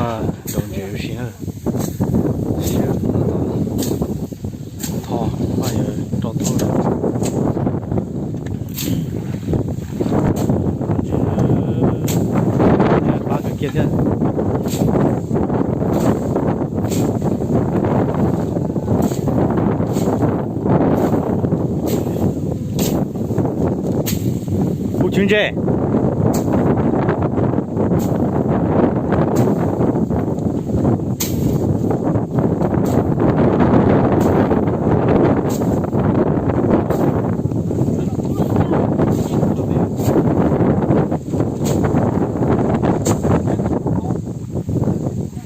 Rau ntses ua si na. Siab tho, paj yuav rau tuaj. Pab kawg kiag thiab. Kuv chwv ntse.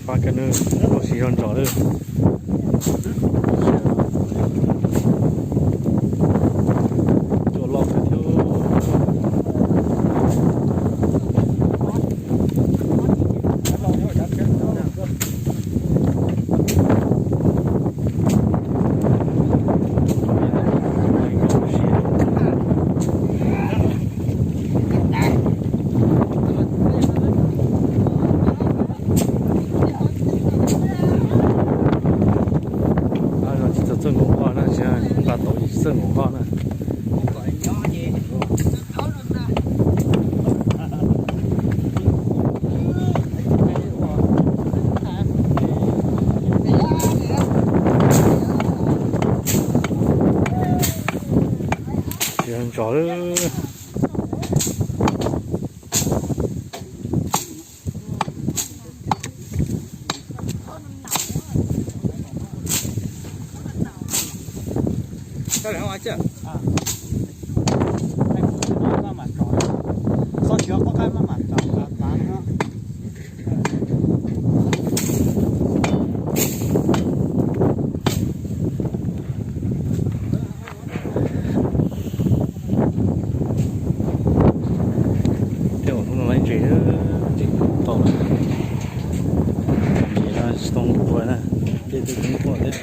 Pab kawg nawb, los sis zog ntsos lawm. Cua loj kawg thiab. Tsis txawj txawj nkaus qoj na, tsis nqa tau tsis txawj nkaus qoj na. Ntsos. Tej zaum hnub no lawv ntses, ntses tau lawm. Ntses no tsis tau nqua na, dej twb tsis nqua thiab.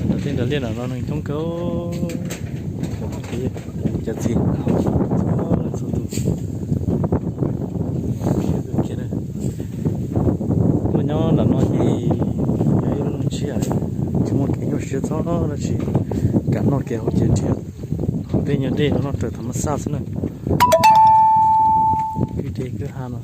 Nram tej nram liaj nram no neeg coob kawg, cov txiv txhua tus. Tuaj nyob nram no ces yog ib lub ntshiab, tsis muaj kev nyuaj siab txog dab tsi, kam noj kev haus ces nrhiav tej nyuag dej no noj raws tham mas xaj xwb na. Kwj deg kwj ha no.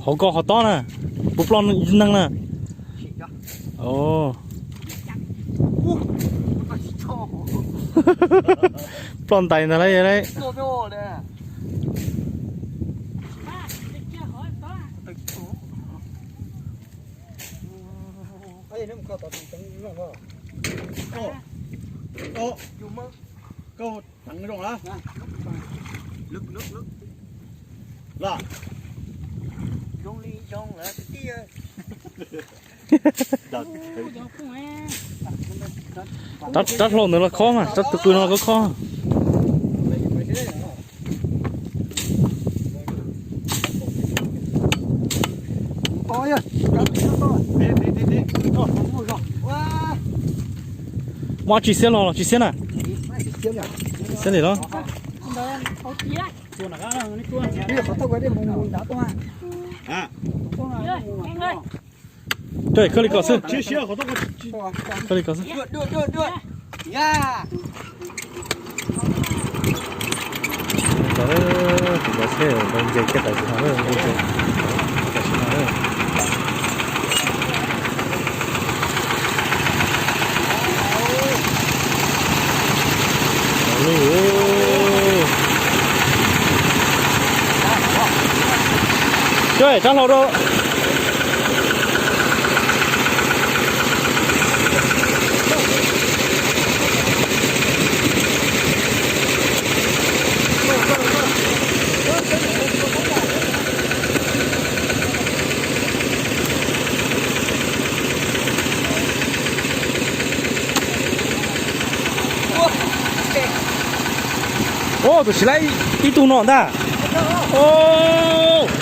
Hauv ko hauv tob na, puas ploj neeg na? Ploj ntais ntag lauj. Koj teev zoo na. Los. Zoo li zoo lawm tiag. Rab hlau ntawd los khob mas, rab tus qw no los khob. Muaj tsis xiab los los tsis xiab na? Tsis xiab li los? Coj khawb li ko xwb. Khawb li ko xwb. Tus nce kiag tam sim no, tam sim no. Rab hlau rau. Ua, tus siv laib ib tug no ntag.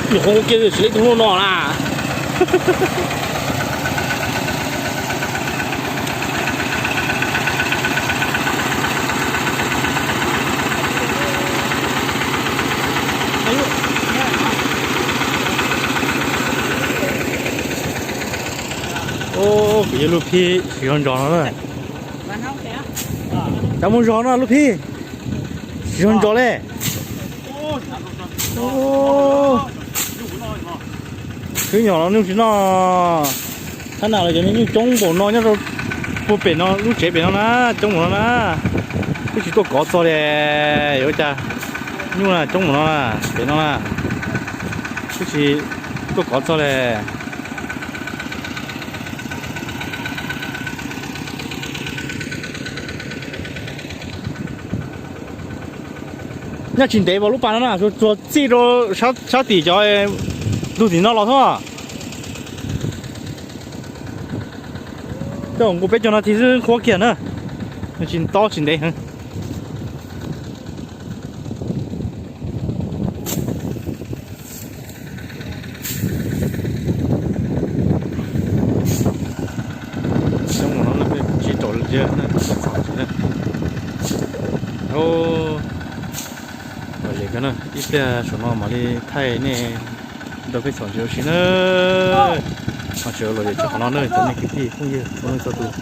Nyuam qhuav ua kiag siv laib ib tug no na. Kuv yog Lub Phij siv zog ntsos no na. Cov mus zog no Lub Phij, siv zog ntsos le. Khwb nyom los nyuj tsis noj. Thab nas los cov nyuj coob npaum no nyob rau puag pem no, lub tsev pem no na, coob npaum no na. Twb tsis tuaj kov txog li, yuav ua cas? Nyuj na coob npaum no na, pem no na, twb tsis tuaj kov txog li. Nyob tsis ntev as lub pas no na, tsuas txij rau sab tim cov ntug tim no los xwb. Coj nkaus peb caug nas this xwb qhuav kiag na, tsis ntev heev. Coob mus no peb tsis rau li na, txog tsev na. Lom zem kawg na, ib pliag saum no mam li thaij nej nrog peb txhom ntses ua si na. Ho tseem lom zem tshaj qhov no na cov nej kwv tij phooj ywg txhua leej txhua tus.